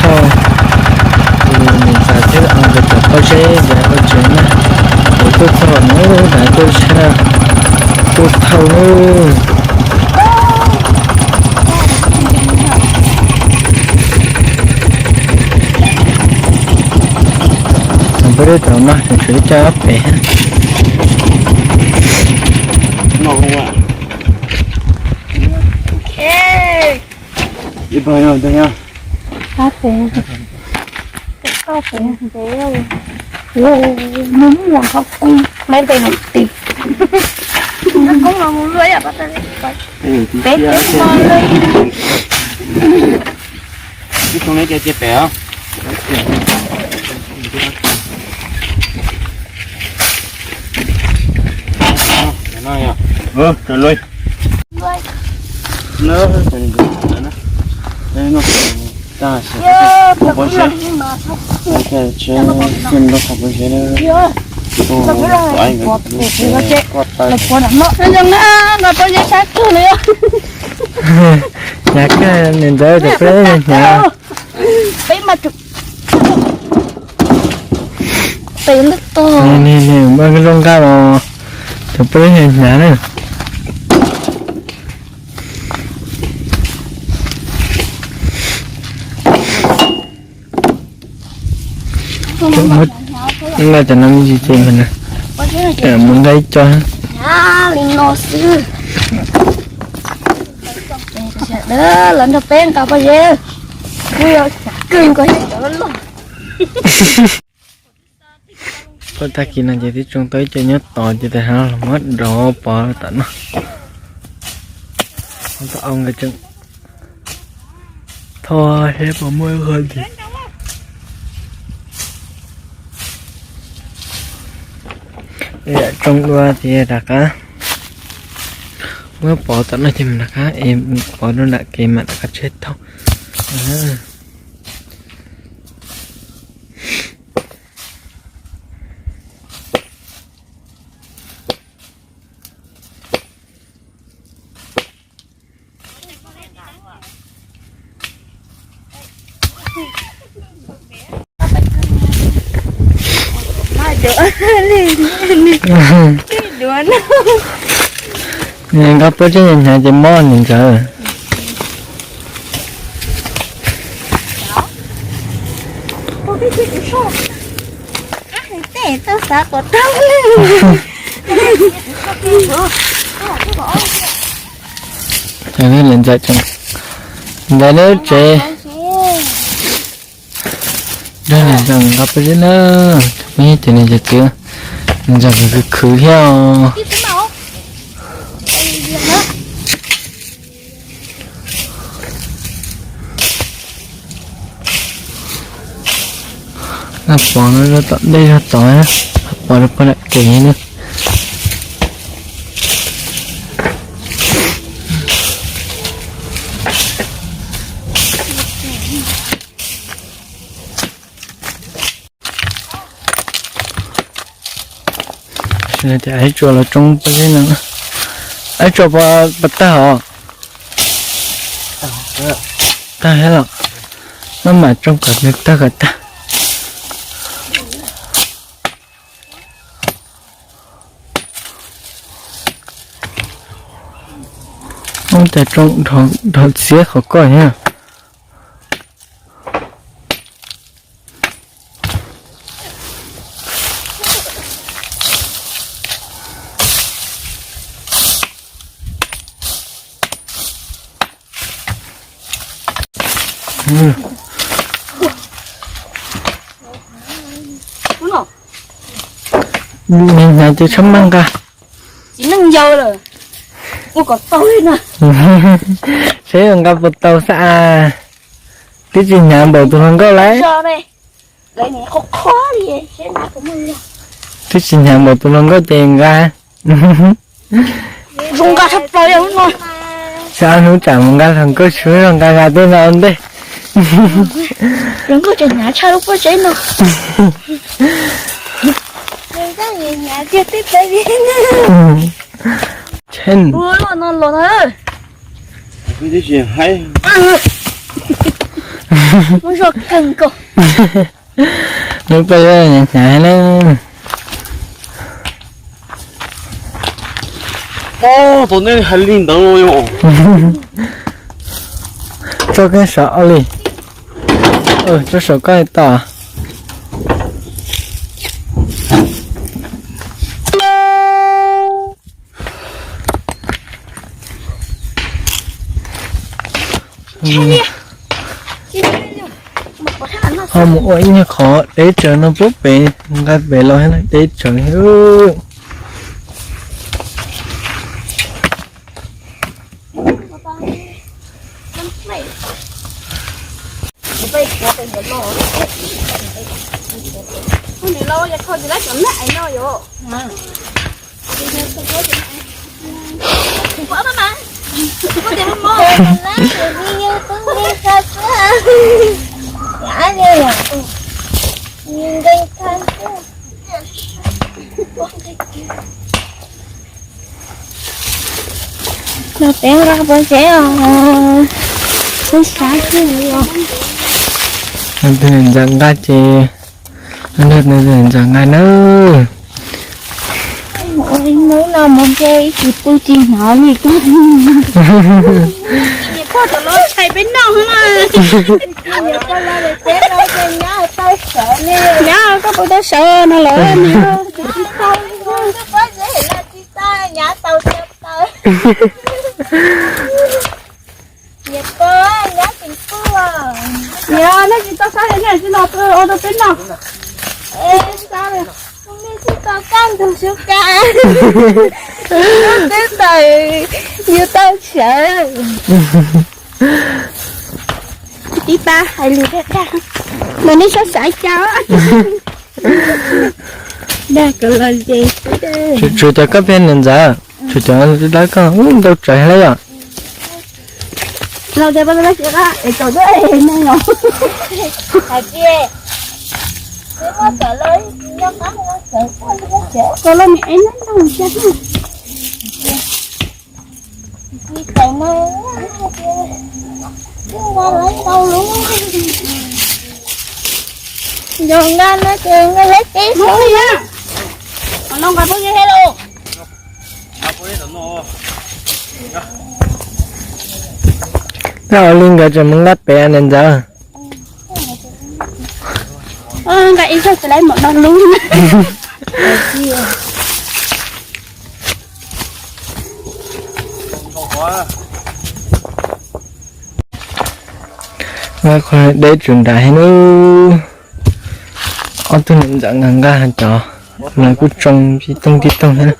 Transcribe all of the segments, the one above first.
Tus niam tais thiab nkawd cov pob zeb ntawd ua tsev na, kuv tuaj txog no daim tuaj tshaj, tuaj thauj lawm. Thaum peb lub tau no tseem tshuav ib co ob pem. Ib tug neb cia cia pem os. Hnyav kawg, niam ntxawm, tus peb hnyav. Nws nws nws npaj zoo nqaj los, tus peb hnyav na. Nqaj cov no me ntsis ces mus nqaj ib co. Lawv nrog peb nqa pob zeb, kuv yuav kawg nkaus cov loj loj. Tag kis no ces twb tsoo tau ib co nyob tod ces tas no los muab rov pov tom no. Tau nkawd tseem thov seb puas muaj ib qho ntxiv. Tsoo dua ces rov qab muab pov tom no ces mam rov qab es pov rau nram kev mam rov qab tseb thauj. Nws nqa pob zeb hnyav hnyav ces mob niam ntxawm. Ntxawm, ntxawm neb tsev. Dag niam ntxawm nqa pob zeb na, peb nyob ces niam ntxawm twb, niam ntxawm khwv khwv thiab os. Nqa pov no rau tom ntej zog tod, pov rau puag nram kev na. Ib tsuas los tsoo pob zeb no, ib tsuas puas tag os? Tag thiab los, maj mam tsoo kom nws tawg kom tag. Ub, cas tsoo dhau txiab qhov koj thiab. Hnyav ces txhob maj nqa. Txiv neej yau lawm, ua kom tau li no. Seb nqa puas tau xwb as. Twb tsis hnyav npaum tus hluas nkauj lauj. Twb tsis hnyav npaum tus hluas nkauj ces nqa. Zoo nqa tshaj plaws yog lub no. Xyov ob hnub tsam mus nqa hluas nkauj tsis zoo nqa nqa tej no ua ntej. Hluas nkauj tseem hnyav tshaj lub pob zeb no. Hnyav tiag tiag li. Ua luaj no los na. Muab zoj kawg nkaus. Lub paj zoj hnyav hnyav na. Ub, tau nej hais li ntawd los yog. Tso koj saum li. Tso saum koj tau. Ho mus ua ib nyuag qhov deb tsawv no puag pem, nqa pem los deb tsawv. Los peb nqa pov tseg os, peb xav xwb os. Ntxawm nqa ces, ntxawm nqa nawb. Hnub no mus nce ib tsis pw tsis hnov li koj. Niam pog tau los tshais peb noj na. Niam pog los lawm peb no ces nyab tau sawv ne. Nyab koj puas tau sawv no lawm niam? Tsis tau, tsis tau, nyab tau tsis tau. Niam pog, nyab tsis pw. Niam, nej tsis tau sab li nej tsis los pw ua rau peb noj. Nej tsis tau kaj ntug sub ka. Twb tawm, yus tau sawv. Tib pab hais lus dag dag, mas nej sab xav cas. Dag kom los ze. Tshuav cov koj peb niam ntxawm, tshuav cov dawb koj ntau tsawv li yom. Los tias pab pab es tau es no yom. Hais tias, kom los nim es no ntau ntau. Yog nqa no ces nqa lawv teb no. Qhov no nqa phooj ywg thiab lauj. Nqa ua li nkawd tseem mus nqa pem niam ntxawm. Nqa ib zog tsis laib mus no lub. Nqa qhov deb tsum nrad thiab nawb. Ob tug niam ntxawm nqa nqa cov, lawv kuj tsoo tib toog tib toog thiab.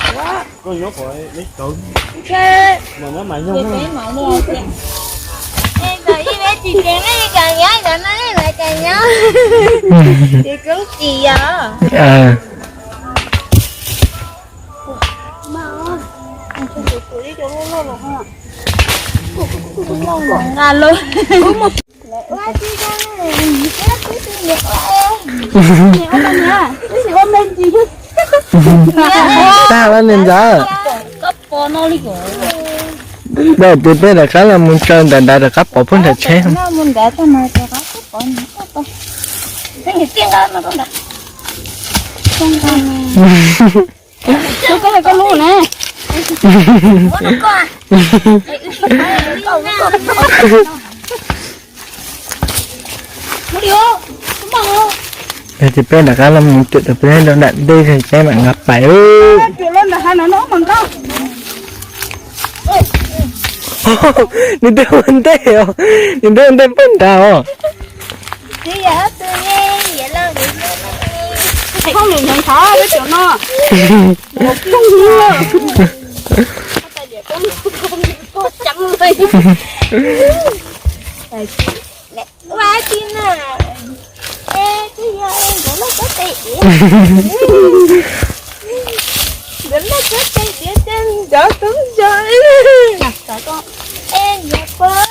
Nqa lawm. Tag lawm niam ntxawm. Dab tsi peb rov qab los mus tsaws ntawm nrad rov qab pov puag nram tsheb. Koj hais koj lub ne. Ces peb rov qab los mus cuam rau peb rau nram ntej, peb mam nqa pais. Nws twb ua ntej os, nws twb ua ntej puag nrad os. Ua tsis na, es twb yog es nkawd loj txhob tes diav, nkawd loj txhob tes diav ces nrov tub nrog. Es yog pog,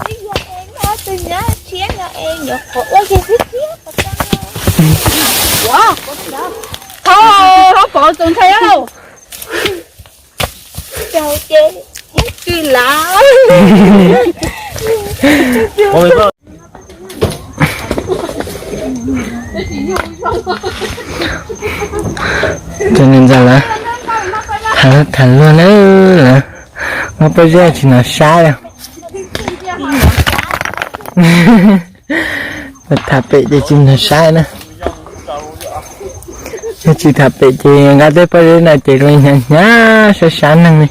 twb yog es noj tus nyab tshiab no es yuav qhuav ua yog twb tshiab qhov tau. Thov, thov pov tus ntxhais lauj. Rau ces muab kws lav. Tham luag na, nqa pob zeb tsis hnov saib os. Tham pem ces tsis hnov saib na. Yog tsis tham pem ces nqa tej pob zeb no ces zoo li hnyav hnyav sab sab neeg li.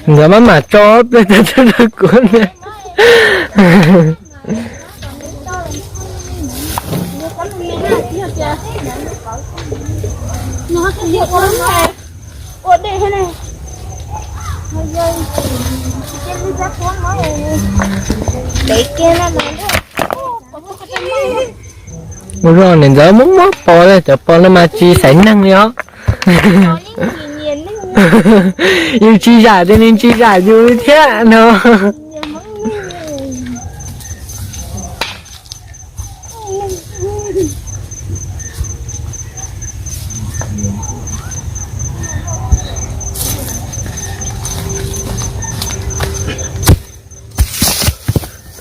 Ntxawm maj mam tso pliag tag tag kuv ne. Ua zog niam ntxawm muab muab pos, cov pos no mas tsis xaiv neeg li os. Yus tsis zam ces nws tsis zam yus li thiab no.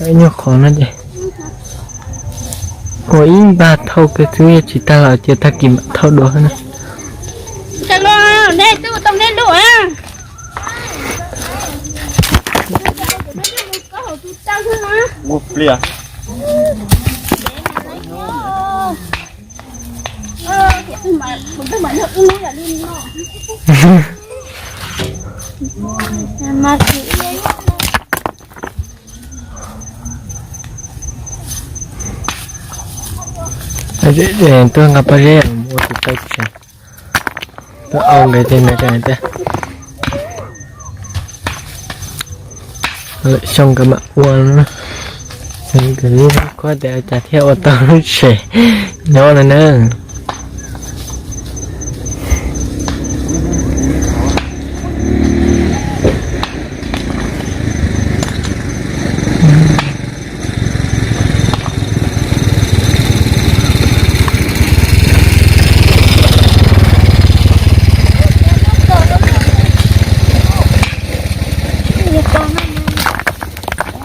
Nyuag qhov no ces ua ib npag thauj kiag xwb, yog tsis tag los cia tag kis mam thauj dua na. Tuaj nqa pob zeb mus ua tus tau tsev. Tuaj au nkawd tej ntawd tiag. Lwm xyoo nkawd mam ua, nkawd lub khuab tias cas thiaj ua tau lub tsev nyob no na.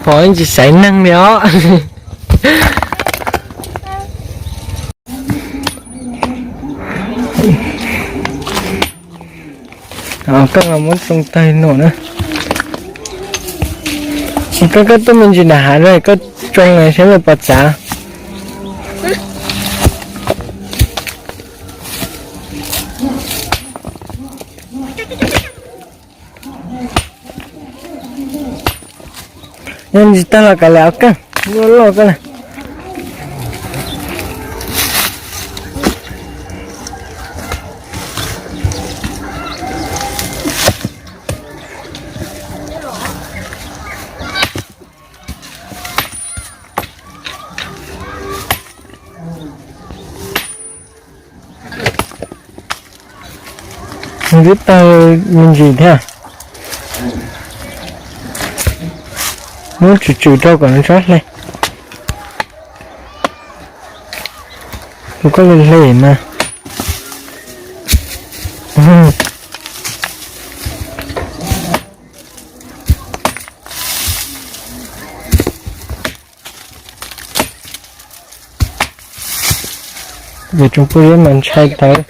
Pom tsis xaiv neeg li os. Koj los muab tsoo tawg no na. Koj, koj tuaj me ntsis nram hav no koj tsoo saib luag puas txav. Yog tsis tag los kav liam os koj, loj loj koj na. Nws twb tawg me ntsis thiab. Muab tsum tsum rau kom nws txhob hle. Tus koj hle hle mas. Vim tsoom phooj ywg mas ntshai tawv.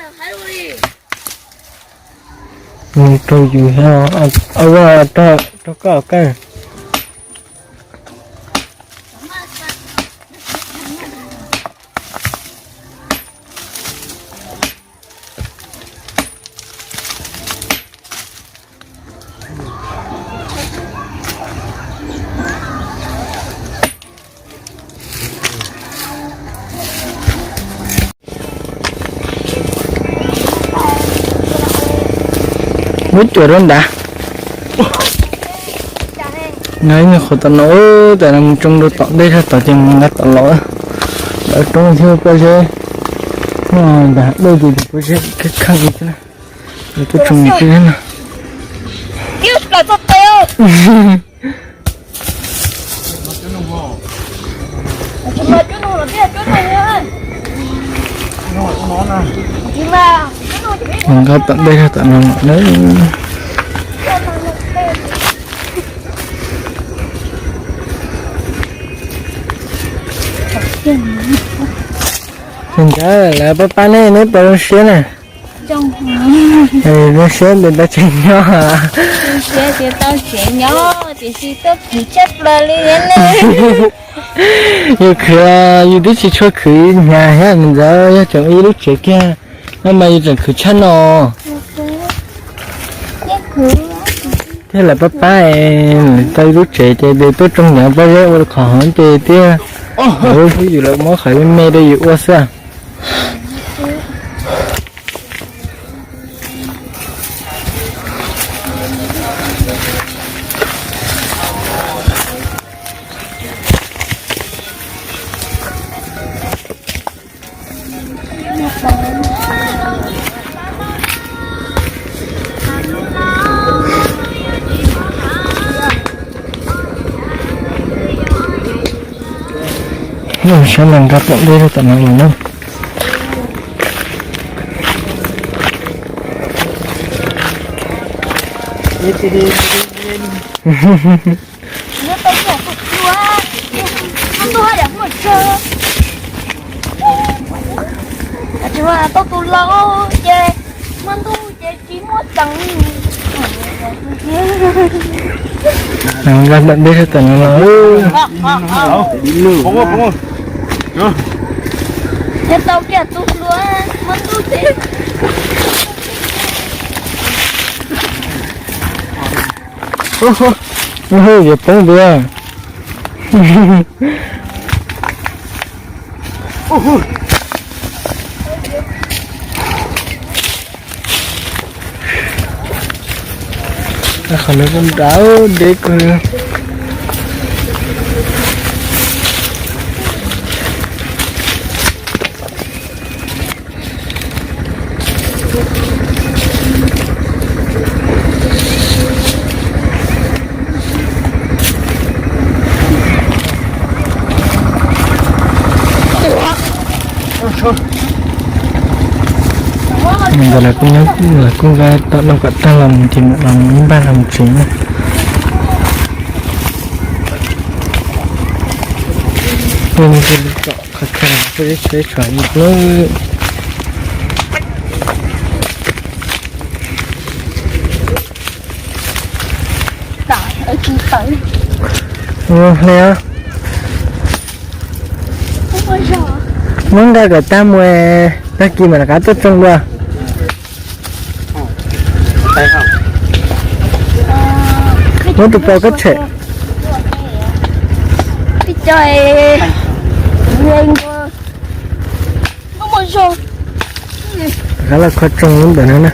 Nws raug yus thiab, raug koj kawg. Muab cuam rau nrad. Nqa ib nyuag qhov tom no, tam no mus tsoo rau tom ntej zog tod ces mus nqa tom los. Lawv roob thiab pob zeb, noj ntag dej ces pob zeb kheej kheej li thiab na. Lawv tuaj tsoo mus tib no. Nqa tom ntej zog tom no na. Ntawd lawv pab pab neb, neb puas zoo siab na? Zoo siab ntawd tau tsev nyob. Yus khwv, yus twb tsis tshua khwv hnyav thiab ntawd, yog tseem ib lub tsev kiag no mas yus tseem khwv tshaj no. Thiab lawv pab pab tau ib lub tsev ces tuaj tsoo nyob pob zeb ua qhov hov ces thiaj lub xwb, yus lawv muab qhov me me rau yus ua xwb. Sab no nqa tom ntej rau tom no lawm na. Tsis muaj tus laus ces muaj ntuj ces tsis muaj tsees. Nqa ntawm ntej rau tom no los. Ces tau kiag tus hluas muaj ntuj ces. Yuav poob tiag. Qhov no kuj nrad deb kawg. Ntawd lawv kuj nyob, lawv kuj nqa tom no kom tag los mus ces mam los mus npaj los mus tsev na. Qhov chaw peb tsheb tshuav ib lub. Hle os. Muab nqa kom tag mus, tag kis mam rov qab tuaj tsoo dua. Muab tus pos koj tshem. Rov qab los kho tsoo lub ntawm no na.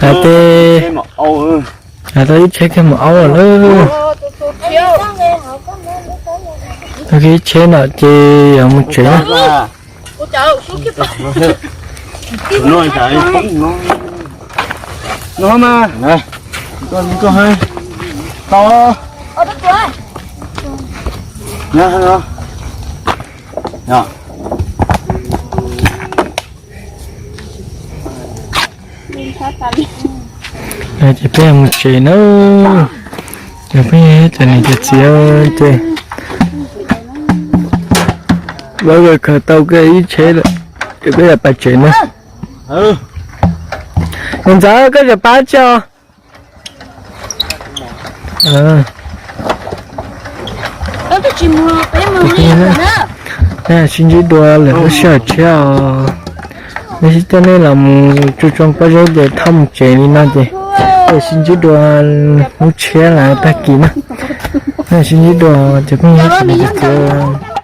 Hais tias, hais tau ib tsheb kiag mus aub lawm. Tau kiag ib tsheb no ces yuav mus tsev na. Ces peb mus tsev na. Yog peb cov niam cov txiv ces lawv khaws tau kiag ib tsheb lawm, ces peb yuav pais tsev na. Niam ntxawm, koj yuav pab tsi os? Sib ntsib dua lwm lub sij hawm tshiab os. Neb sib coj nej los mus tsu tsoo pob zeb ces thauj mus tsev li no ces Sib ntsib dua lub tshiab lawm tag kis na. Sib ntsib dua cov phooj ywg txhua